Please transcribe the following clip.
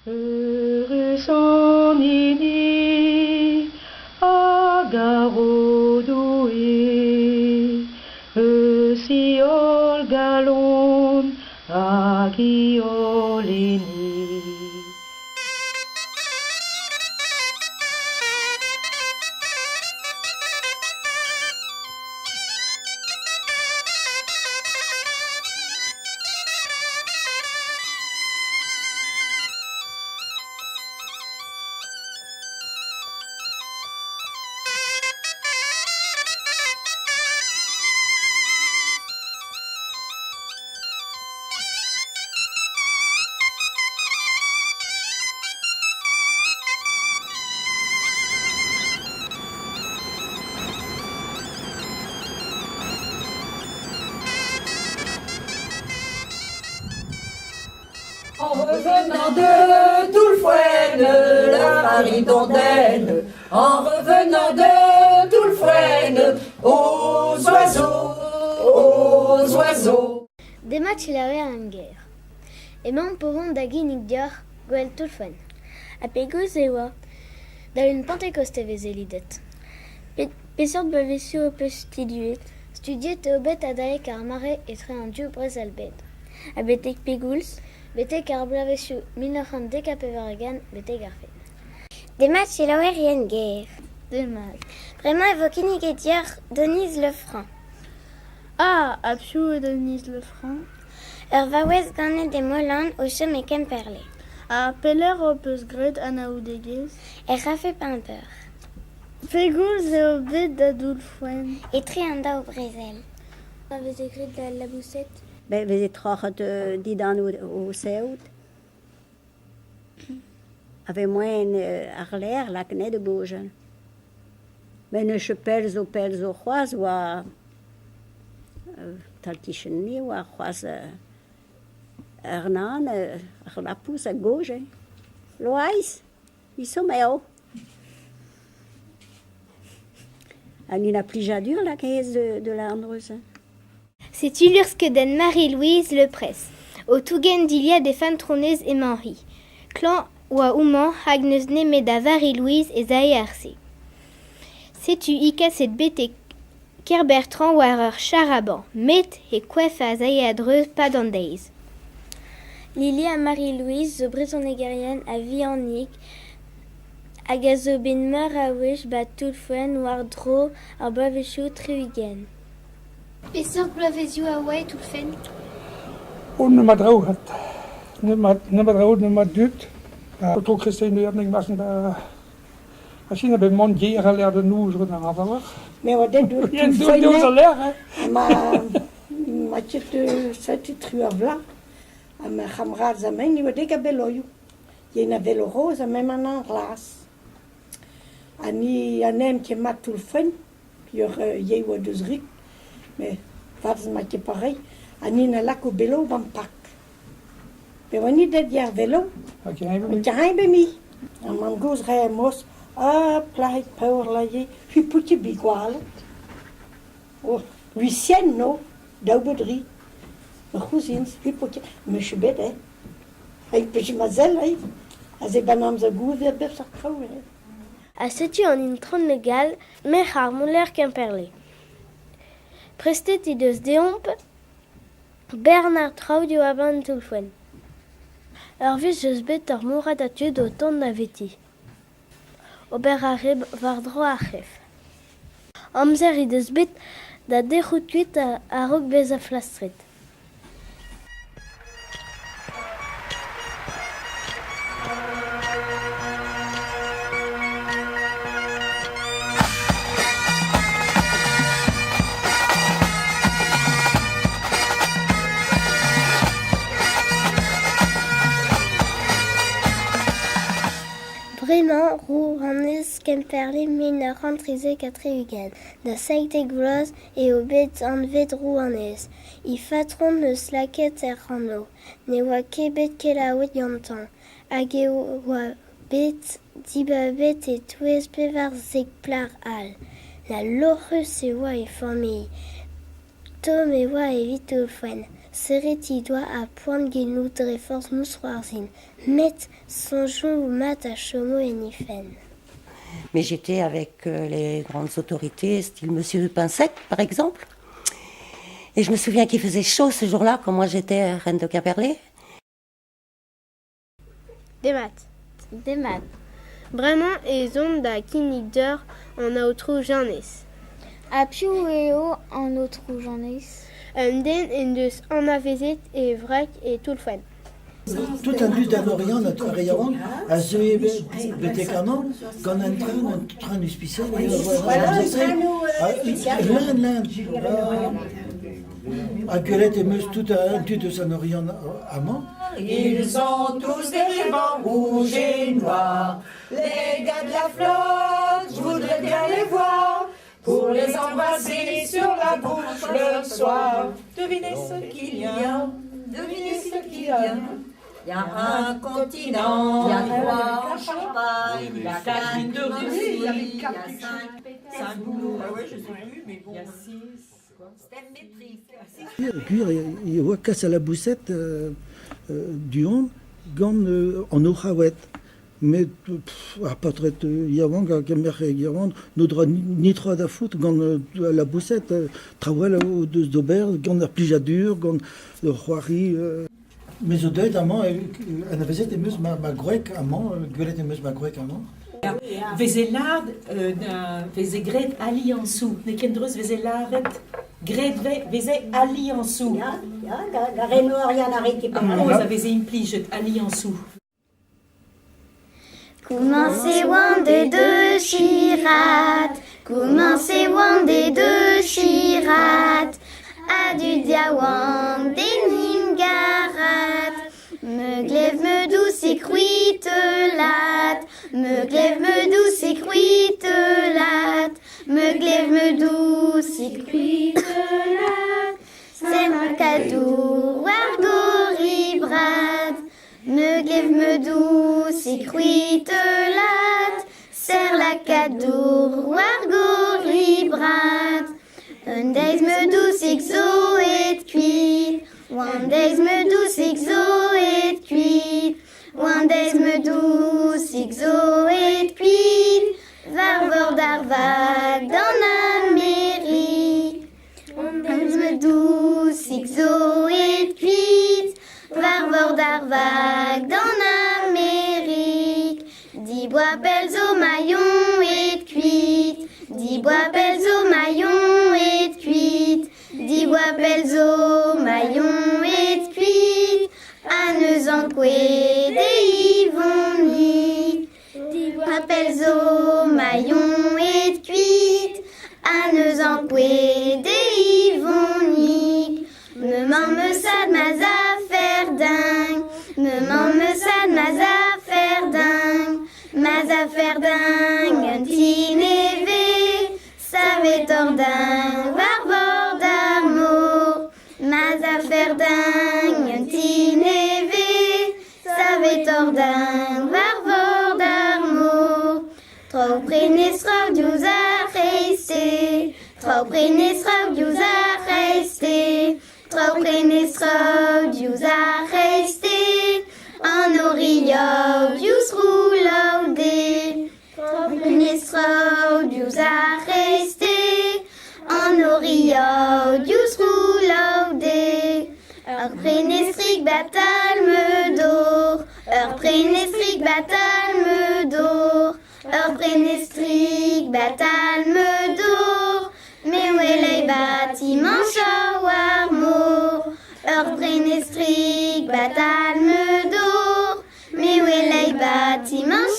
Eürus an hini a garo Doue, eus he holl galon hag he holl ene. En revenant de Toulfouenne, la farine d'Andenne, en revenant de Toulfouenne, aux oiseaux, aux oiseaux. Demat selaouer an gêr. Emaomp o vont da ginnig deoc'h gwell Toulfouenn. Ha pegoulz e oa? Da un Pentekost e veze lidet. Peseurt bloavezhioù ho peus studiet? Studiet eo bet adalek ar mare etre an div brezel-bed. Ha betek pegoulz? Betek ar bloavezhioù 1990 betek ar fin. Demat selaouerien ger. Demat. Bremañ e vo kinniget deoc'h Denise Lefranc. Ah, ha piv eo Denise Lefranc? Ur vaouez ganet e Molan o chom e Kemperle. Ha pelec'h ho peus graet anaoudegezh? Er c'hafe Pemper. Pegoulz eo bet da Doulfoenn? Etre an daou brezel. Pa veze graet al laboused? Be veze troc'het dindan o saout. A vez moaien àr-lerc'h lakaat anezhe da gaozeal. Met n'eus ket pell zo pell zo c'hoazh oa tal-kichen-me oa c'hoazh ur nan, ur lapous a gaoze. Loeiz, iso eo. Ha ni 'na plijadur lakaet de l'andreuz. Setu luc'hskeudenn Marie-Louise Le Presse. O tougen dilhad he fantronez emañ-hi. Klañv oa homañ hag n'eus nemet da Varie-Louise ez ae ar-se. Setu hi kaset betek Kerbertrand war ur charabañ, met he koef az ae a-dreuz 'pad an deiz. Lili ha Marie-Louise zo brezhonegerien a-vihanik hag a zo bet meur a wech 'ba Toullfoenn war-dro ar bloavezhioù tri-ugent. Peseurt bloavezhioù a oa e Toullfenn? Oh, nemet draoù nemet draoù, nemet dud. Aotrou Kristen nek masen da Machine a bet mont ger a lec'h da noz gant ar avalor. Me oa det Deus al lec'h, hein? Ma ma ket setu tri ur vloaz ha ma c'hamrad a-men e oa dek a beloioù. Yen a velo roz ha mem an glas. Ha ni an ket mat toull-fenn, peogwir ivez oa deus rik, met 'vat ma ket pareil, ha ni na lako belo 'ba'n park. Pe oa ni deut ar velo, Met be mi. Ar mamm-gozh 'rae mos, ah plac'hig paour laye, c'hwi 'po ket bet gwalet. Oh, Lucienne, no, daou ba dri. Ma c'houzin, c'hwi 'po ket, 'meus bet, hein. Hei, peus ma sell, hein. Aze 'ba 'n amzer gozh a bep seurt traoù, hein. Ha setu an Intron Le Gall, merc'h ar mouller Kemperle. Prestet he deus deomp Bernard Traoù diwar-benn Toullfoenn. Ur wech eus bet ur morad a tud o tont daveti. Ober a rae war-dro ar c'hef. Amzer he deus bet da dec'hout kuit a-raok bezañ flastret. Bremañ rouanez Kemperle 1973 da 17 vloaz eo bet anvet rouanez. He fatron 'neus lakaet hec'h anv. Ne oa ket bet kelaouet gantañ hag e oa bet dibabet e-touez 14 plac'h all. Na lorc'hus e oa e familh. Tomm e oa evit Toulfoenn. Serret he doa ha poan genoù dre forzh mousc'hoarzhin. Met soñjoù mat a chomo en he fenn. Mais j'étais avec euh, les grandes autorités, style Monsieur Pincette, par exemple. Et je me souviens qu'il faisait chaud ce jour-là, quand moi j'étais reine de Quimperlé. Demat. Demat. Bremañ ez omp da kinnig deoc'h an aotrou Janez. Ha piv eo an aotrou Janez? Un den en deus anavezet e wreg e Toullfoenn. Tout an dud an Oriant ar re yaouank a zeue betek amañ gant un tren, un tren ispisial. Leun, leun. Ha gwelet em eus tout an dud eus an Oriant amañ. Ils ont tous des rubans rouges et noirs. Les gars de la flotte, je voudrais bien les voir pour les embrasser sur la bouche le soir. Devinez ce qu'il y a, devinez ce qu'il y a. Il y a un continent, il y a trois champagne, il y a quatre de Russie, il y a cinq, cinq boulots. Ah ouais, je sais plus, mais bon. Il y a six. Gwir e oa kas al laboused du-hont gant an oc'haoued. Met ar paotred yaouank hag ar merc'hed yaouank n'o doa netra da fout gant al laboused. Traoù all o deus d'ober gant ar plijadur, gant ur c'hoari. Me zo deuet amañ, anavezet em eus ma gwreg amañ, gwelet em eus ma gwreg amañ. Veze lâret, veze graet aliañsoù, n'eo ket dreuz veze lâret graet veze aliañsoù. Ya, ya, ga Renoir Yann ar ket Ar kozh a veze implijet aliañsoù. Komañs e oan de deux chirat, komañs e oan de deux chirat, ha dud yaouank d'en garat. Me glev me dousig c'hwitelat, me glev me dousig c'hwitelat, me glev me dousig c'hwitelat. Serr kadour war gorri-brad, me glev me dousig c'hwitelat, serr lakadour war gorri-brad. Un deiz me dousig zo aet kuit, un deiz me dousig zo aet kuit, un deiz me dousig zo aet kuit, war vord ar vag d'an Amerik. Un deiz me dousig zo aet kuit, war vord ar vag d'an Amerik. Diboa pell zo maillon aet kuit, diboa pell zo maillon aet kuit, diboa pell zo maillon aet kuit, ha neus ankouaet e Ivonig. Diboa pell zo maillon aet kuit, ha neus ankouaet e Ivonig. Me mamm eus ad ma afer dingue, me mamm eus ad ma afer dingue, ma afer dingue un ti nevez, savet hor dingue war bord ar mor. Ma afer dingue un ti nevez, savet hor dingue war bord ar mor. Tro prenestrou diouzh ar c'hreisteiz, tro prenestrou diouzh ar c'hreisteiz, tro prenestrou diouzh ar c'hreisteiz, an oriaou diouzh roulaoude. Tro prenestrou diouzh ar c'hreisteiz, an oriaou diouzh roulaoude. Ur prenestrig batalme dor, ur prenestrig batalme dor, ur prenestrig batalme dor, me welay batimañ war mor. Ur prenestrig batalme dor, me welay batimañ.